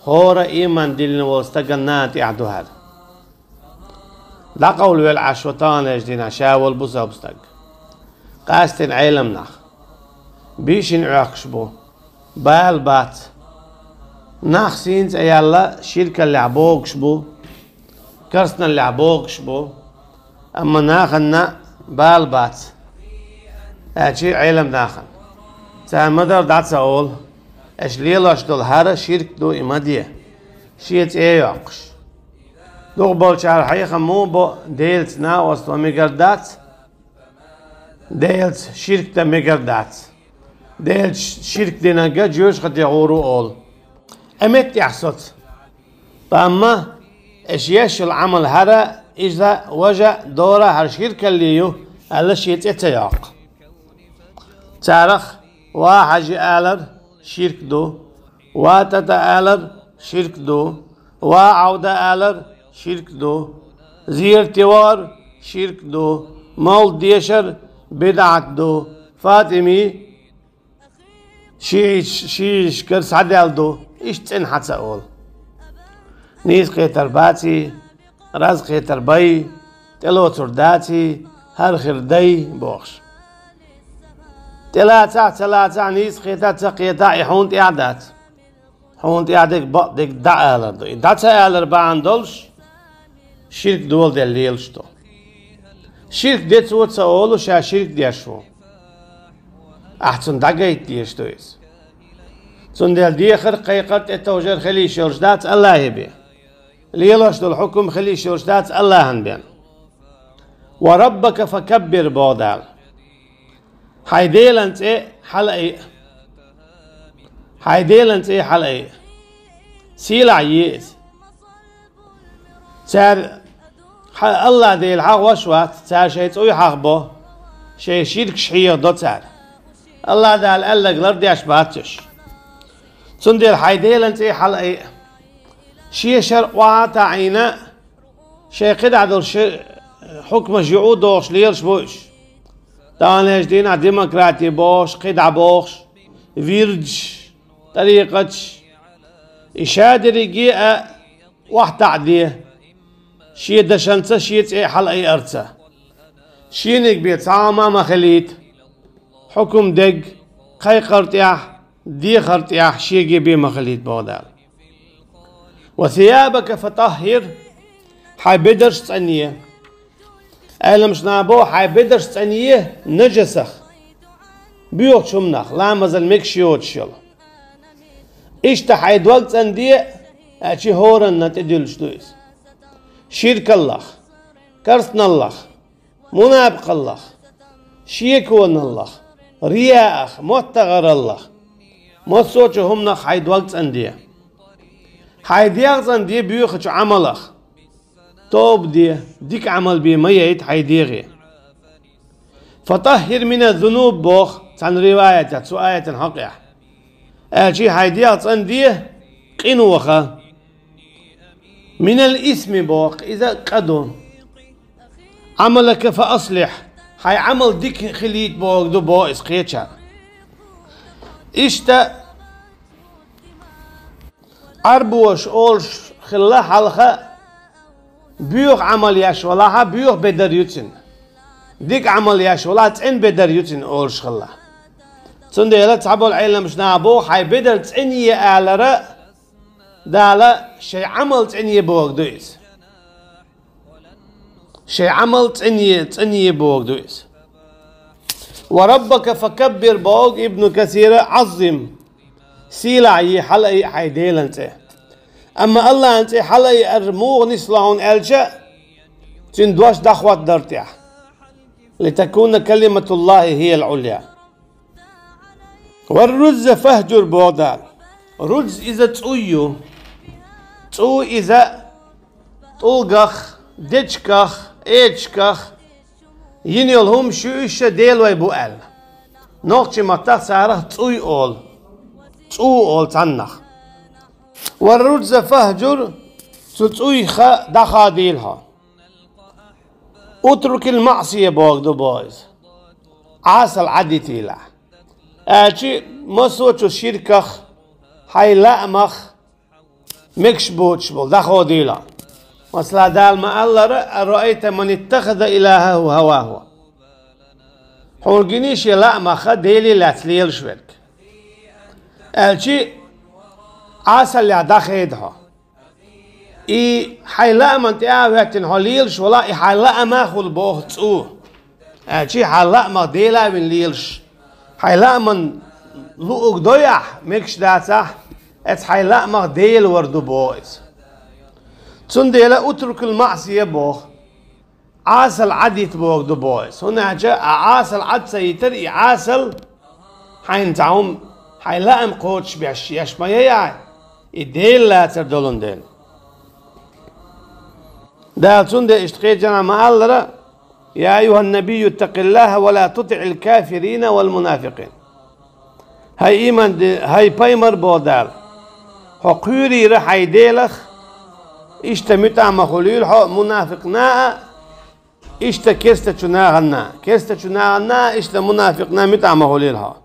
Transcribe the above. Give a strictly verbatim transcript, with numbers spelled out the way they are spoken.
ХӀора иман диллина волу стагана тӀехь ду хӀара. ДӀакъовла велла Ӏаш ву таханлерчу дийнахь ша волу бусалба стаг. Къаьстина Ӏелам нах. Бийшина Ӏохкуш бу. Бала бац. Нах сийна цӀе яьлла ширкаллехь богуш бу. Карсналлехь богуш бу. Амма нахана бала бац. Аьлчи Ӏелам нахана. Цара ма-дарра дӀа ца олу. Аша лелош долу хӀара ширк ду, и ма де. Шен цӀе а йоккхуш. Дукхахболчара хьехам муха бо, Делаца накъост ван мегар дац, Делаца ширк дан мегар дац. Делаца ширк динарг жоьжахате гӀур ву олу. Амма меттехь соц. Амма аша еш йолу Ӏамал хӀара, иза, важа, дора хӀара ширкалле ю, аьлла шен цӀе ца йоккху. Царах ва хьажи алар ширк ду, ва тата алар ширк ду, ва Ӏавда алар ширк ду, зерате вахар ширк ду, мовлид дешар бидӀат ду, Фатими ши-, шиишкара схьадаьлла ду, иштта цӀена хьан ца олу. Нийса кхетар баций, раз кхетар бай, тӀелоцур даций, хӀара хир дай, бохуш. ТӀелацахь, ца лацахь, нийса кхетахь, ца кхетахь, и хьуна тӀехь дац. Хьуна тӀехь дерг бакъдерг дӀа алар ду. И дӀа ца алар бахьана долуш, ширк доладелла лелаш ду. Ширк децо ца олу, ша ширк деш ву. Ахь цунна дӀагайта дезаш ду иза. Цундела дехар, кхайкхар, тӀетовжар хила йиш йолуш дац Аллахье бен. Лелош долу хьукум хила йиш йолуш дац Аллахьан бен. «Ва раббака факаббир», боху Дала. Хьайн Делан цӀе хьалаайа. Хьайн Делан цӀе хьалаайа. Сийлахь е иза. Цара хьан Аллах Дела хьахош вац, цара шайн цӀуй хьахбо, шайн ширкаш хьехадо цара. Аллах Дала аьлларг лардеш бац уьш. Цундела хьайн Делан цӀе хьалаайа. Шен шарӀ охьа а таӀийна, шайн кхидӀа долу ши-, хьукмаш юкъа а дохуш лелаш бу уьш. Таханлерчу дийнахь демократи бохуш, кхидӀа бохуш, вирдаш, тӀарикъаташ. И ша дерриге а охьатаӀаде, шен дашанца, шен цӀе хьалаайарца. Шениг бен цхьа хӀума а ма хилийта, хьукум дерг, кхайкхар тӀехь, дехар тӀехь шеге бен ма хилийта, боху Дала. «Ва сиябака фатаххир», хьайн бедарш цӀанъе. Ӏеламаш наха боху, хьайн бедарш цӀанъе нажасах, боьхачу хӀуманах, ламазан мегаш йоцуш йолу. Иштта хьайн дог цӀанде, аьлчи хӀоранна тӀедуьллуш ду иза. Ширкаллах, карсналлах, мунапикъаллах, шеконаллах, рияах, моттагӀараллах, массо а чу хӀуманах хьайн дог цӀанде. Хьайн дегӀ цӀанде боьхачу Ӏамалах. Тоба де, дика Ӏамал бен ма яйта хьайн дегӀе. «Фатаххир мина зунуб», боху цхьана риваятехь, цу аятан хьокъехь. Аьлчи хьайн дегӀ цӀанде къинойх. «Минал исми», боху, иза къа ду. «Ӏамалака фа аслихь», хьайн Ӏамал дика хилийта бохург ду, боху иза кхечара. Иштта Ӏарбоша олуш хилла хьалха, боьха Ӏамал еш валахьа, боьха бедар ю цуьнан. Дика Ӏамал еш валахьа, цӀена бедар ю цуьнан олуш хилла. Цундела цхьаболу Ӏеламаш наха боху, хьайн бедар цӀанъе алара, Дала шайн Ӏамал цӀанъе бохург ду иза. Шайн Ӏамал цӀанъе, цӀанъе бохург ду иза. «Ва раббака факаббир», боху Ибну Касира, «Ӏаззим». Сийлахь е, хьалаайа хьайн Делан цӀе. Амма Аллахьан цӀе хьалаайар муха нисло хьуна аьлча, цуьнан дош дӀахӀоттадара тӀехь. «Литакуна калиматуллахи хӀиял Ӏулйа». «Ва рузза фахджур», боху Дала. Рузз иза цӀуй ю. ЦӀу иза тӀулгах, дечках, эчках йина йолу хӀума шу иша делой бу аьлла. Нохчийн маттахь царах цӀуй олу. ЦӀу олу цхьаннах. «Ва рузза фахджур», цу цӀуйха дӀахадийла хьо. «Утрукил маъсия», боху ду боху иза. Ӏасал Ӏадитийла. Аьлчи массо а чу ширках, хьайн лаамах, Мегаш боцуш болу, дӀахо дийла. Масала, Дала ма-аллара: «Араайта ман иттахаза илахаху хаваху». Хьуна гиний шен лаамах Деле лаьцна лелаш верг? Аьлча, Ӏасаллехь дӀахеда хьо. И хьайн лааман тӀе а хӀоьттина хьо лелаш вала, и хьайн лаамах хуьлу боху цӀу. Аьлча, хьайн лаамах Дела а вина лелаш. Хьайн лааман луъург дой ахь, мегаш дацахь, эцу хьайн лаамах Дела вар ду боху иза. Цундела утрукул маъсия боху. Ӏасал Ӏадйита боху ду боху иза. ХӀунда аьлча а Ӏасал Ӏад ца йитар, и Ӏасал хьайна цхьа хӀума, хьайн лаам кхочуш беш, еш ма яй ахь, и Дела лацар долун дела. Дала цундела иштта кхечанхьа ма-аллара: «Я айюхьан-набийю иттакъиллахьа ва ла тутиӀил кафирина вал мунафикъин». ХӀай ийман де-, хӀай пайхамар, боху Дала, хьо кхоьрийла хьайн Делах, иштта муьтӀахь ма хуьлийла хьо мунафикъна а, иштта керстачу нахана а, керстачу нахана а, иштта мунафикъна а муьтӀахь ма хуьлийла хьо.